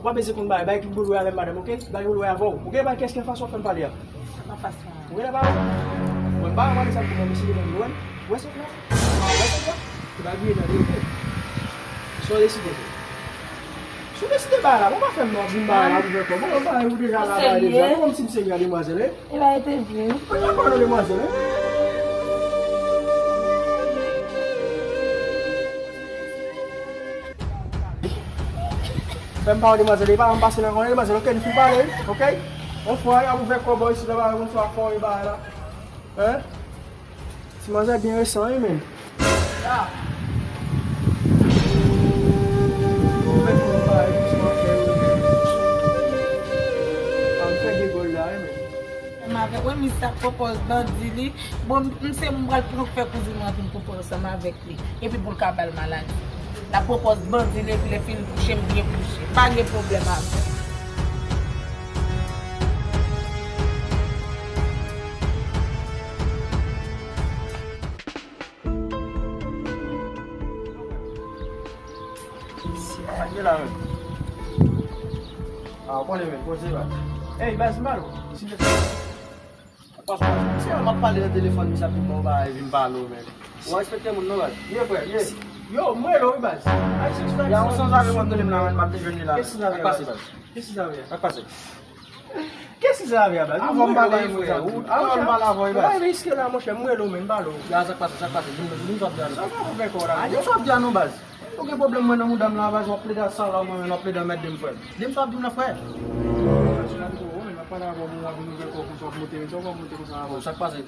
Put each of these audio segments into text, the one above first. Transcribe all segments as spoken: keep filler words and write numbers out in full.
Ou pa bezwen konn bagay, bagay ki pou l wè avè m, madanm, oke? Bagay pou l wè avè w. Ou gen bagay kèlke fason w fè m pale a. Ou gen la pale? Mwen pa wè sa pou mwen, mesye, mwen, mwen. Wè sa la? Wè sa la? Se pa griye tande, oke? Sa w deside fè? Si w deside bay la, bon, pa fè m non, di m bay la pou fè kòb. Bon, bay ou deja la, bay deja. Ou kòm si m serye a demwazèl, wi. E ba ete vre. Mwen pa pale demwazèl, wi. Fè m pale demwazèl, e pa m pase nan konnen demwazèl, oke, n fin pale, oke? Yon fwa, y ap ouvè kòb isi la, ba yon fwa fò, e ba la. Hein? Ti manzè byen resan, wi, men. Ah! Ou fè tout bagay, wi, ti manzè, wi, men. Ah, m fè de gòl la, wi, men. Ansanm avèk, wi, misye ap pran pòz bandi li. Bon, m, m se m pral pran fè kouzin mwen antre nan pran pòz ansanm avèk li. Epi pou l ka ba l maladi. L ap pran pòz bandi li, epi lè fini kouche, m byen kouche. Pa gen pwoblèm avè l. Sa k gen la menm? Ah, ou konnen menm, poze baz. Ey, baz, m ba l. Silvouplè. Paske, se m ap pale nan telefòn, misye ap di m, bon, ba, vin pale w menm. Ou respekte moun, non, baz? Ye, frè, ye. Yo, m rele w, wi, baz. Ay, se ki sa. Ya, ou sanzave mwen, tande m la, menm, m ap te jwenn li la. Kèt sa k pase, baz? Kèt sa k pase? Kèt Avan m pale avè w, frè. Avan m pale avè w, baz. Ou pa riske la, monchè, m rele w, men m pale w. Ya, sa k pase, sa k pase? Di m, di m sa w ap di a nou. Sa w ap fè kò la? A, di m sa w ap di a nou, baz. Ou gen pwoblèm mwen nan mouda m la, baz, w ap plede al sal la, mwen menm, w ap plede anmède m, frè. Di m sa w ap di m nan, frè. Sa di pou ou, men m ap pale avè w, mwen w ap vin ouvè kò konsa, w ap monte, men sa w ap monte konsa avè w. Sa k pase?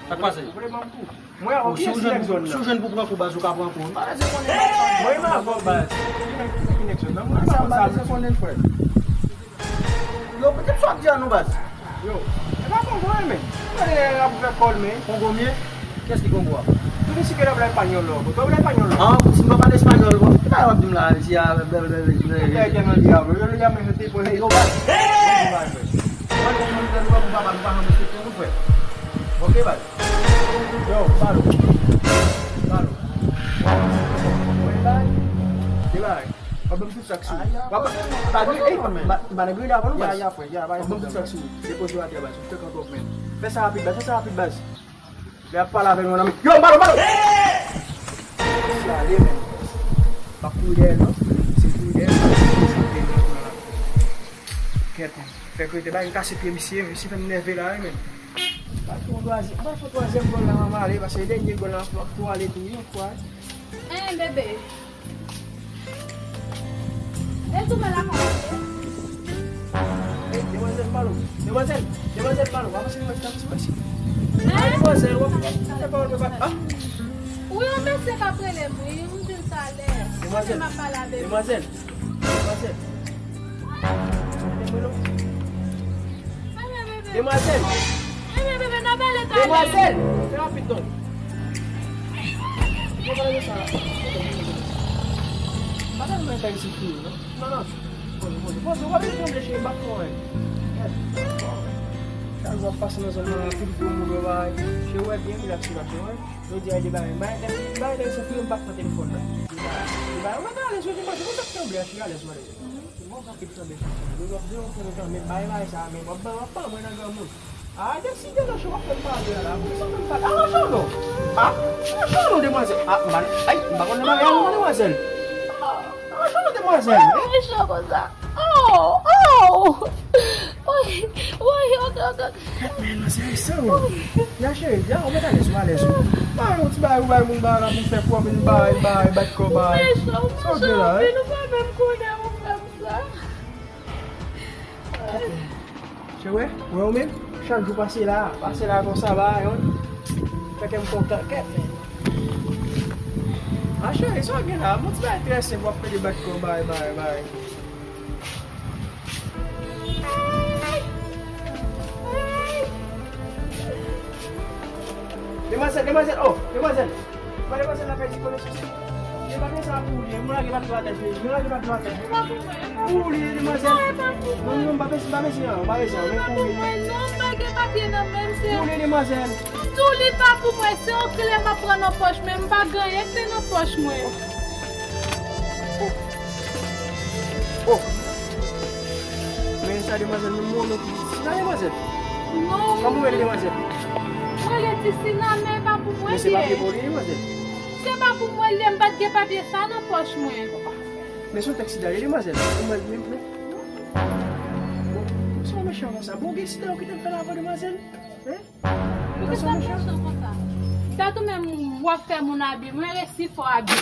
Sa k pase? Mwen avè w, kiyès ki nèg zòn nan? Si w jwenn pou pran kou, baz, ou ka pran kou. M pa bezwen konnen. Mwen menm avè w, baz. Ki nèg, ki nèg zòn nan? Mwen pa konn sa, m pa bezwen konnen, frè. Yo, poutèt sa w ap di a nou, baz. Yo, e pa Kongo, men. Mwen, e, ap fè kòl, men. Kongo mye? Kiyès ki Kongo a? Tú ni siquiera hablas español, loco. Tú hablas español, loco. Ah, si m pa pale espanyòl, bon, ki bagay w ap di m la, si a, bè, bè, bè, bè, bè. Yo, baz. Mwen, mwen, mwen, mwen, papa, nou pa janm respekte moun, frè. Ok, baz. Yo, palo. Palo. Mwen, baz. Ki bagay? W ap ban m tout sa k sou ou. W ap ban m, pa gen, ey, pa, pa nan griye avan nou, baz. W ap ban m tout sa k sou ou. Depoze w atè, baz. Ou fè kanpe w, men. Fè sa rapid, baz. Fè sa rapid, baz. Lè ap pale avè nou nan men. Yo, balo, balo! Si ale, men. Pa kouri dèyè l, non. Se kouri dèyè l, pa kouri dèyè l. Kèt, fè kote bay, m kase pye misye, misye fè m nève la, wi, men. Pa fè yon twazyèm, pa fè yon twazyèm gòl la, m ale, paske dènye gòl la, m ap tou ale tou, yon fwa. Hein, bebe. E tou men la kòmanse. Ey, demwazèl Malo. Demwazèl, demwazèl Malo. W ap pase nou wè, w ap pase nou wè. Hein? Ay, demwazèl, w ap fè pawòl mwen pa. Ah? Wi, yon mesye k ap rele m, wi, m di l talè. Demwazèl. M ap pale avè l. Demwazèl. Demwazèl. Demwazèl. Demwazèl. Fè rapid, non. Mwen pale de sa. Pa tèlman entèrese sou yo, non. Non, non. Poze, poze, poze. W ap vin tranble, cheri, m ap pran w. Chak jou w ap pase nan zòn nan, anpil gwo moun yo bay. Cheri, w byen rilaks, rilaks, wi. Jodi a, e de bagay. M pa entèrese, m pa entèrese sou yo, m p ap pran telefòn nan. E de bagay, e de bagay. Ou mèt alèz, wi, di m, di m sa k tranble a, cheri, alèz, alèz. Bon, w ap vin tranble, cheri. Yo, yo, yo, yo, yo, men bay, bay sa, men w ap ban, w ap ban mwen nan granmoun. Ah, deside non, cheri, w ap fè m pale a la. Pou sa w fè m pale? Aranj ou non. Ah, aranj ou non, demwazèl. Ah, m pa, ay, m pa konn nan maryaj non, demwazèl. Ah, aranj ou non, demwazèl. Oh, mechan konsa. Oh, oh. Woy, woy, ok, ok, ok. Men, men, se sa, wi. Ya, cheri, ya, ou mèt alèz, ou alèz, wi. Pa yon ti bagay, ou bay moun bagay la pou fè kòb, vin bay, bay, bat kò, bay. Mechan, ou mechan anpil, ou pa menm konnen ou fè m sa. Cheri, wè ou menm, chak jou pase la, pase la konsa, ba, yon, fè kè m kontan, kèt. A, cheri, sa w gen la? Bon, ti bagay trè senp, w ap pede bat kò, bay, bay, bay. Demwazèl, demwazèl, oh, demwazèl. Ba demwazèl la kay ti konesans. Li pa gen sa pou li, mwen lage pati atè, cheri. Mwen lage pati atè. Pou li, demwazèl. Non, non, pa bezwen, pa bezwen, pa bezwen, men pou li. Non, pa gen papye nan men m, se. Pou li, demwazèl. M di w li pa pou mwen, se yon kle m ap pran nan pòch, men m pa gen anyen ki te nan pòch mwen. Oh. Men sa demwazèl, men mwen, men Tisina, demwazèl. Non. Kòman w rele, demwazèl? Mwen rele Tisina, men pa pou mwen li ye. Men se papye pou li, demwazèl. Se pa pou mwen li ye, m pa t gen papye sa nan pòch mwen. Men se yon tèks sida li, demwazèl. Mwen, men, men. Bon, sa w mechan konsa? Bon, gen sida ou kite m fè lavan, demwazèl? Hein? Poukisa w mechan konsa? Dat ou menm w ap fè moun abi, mwen resi fè w abi.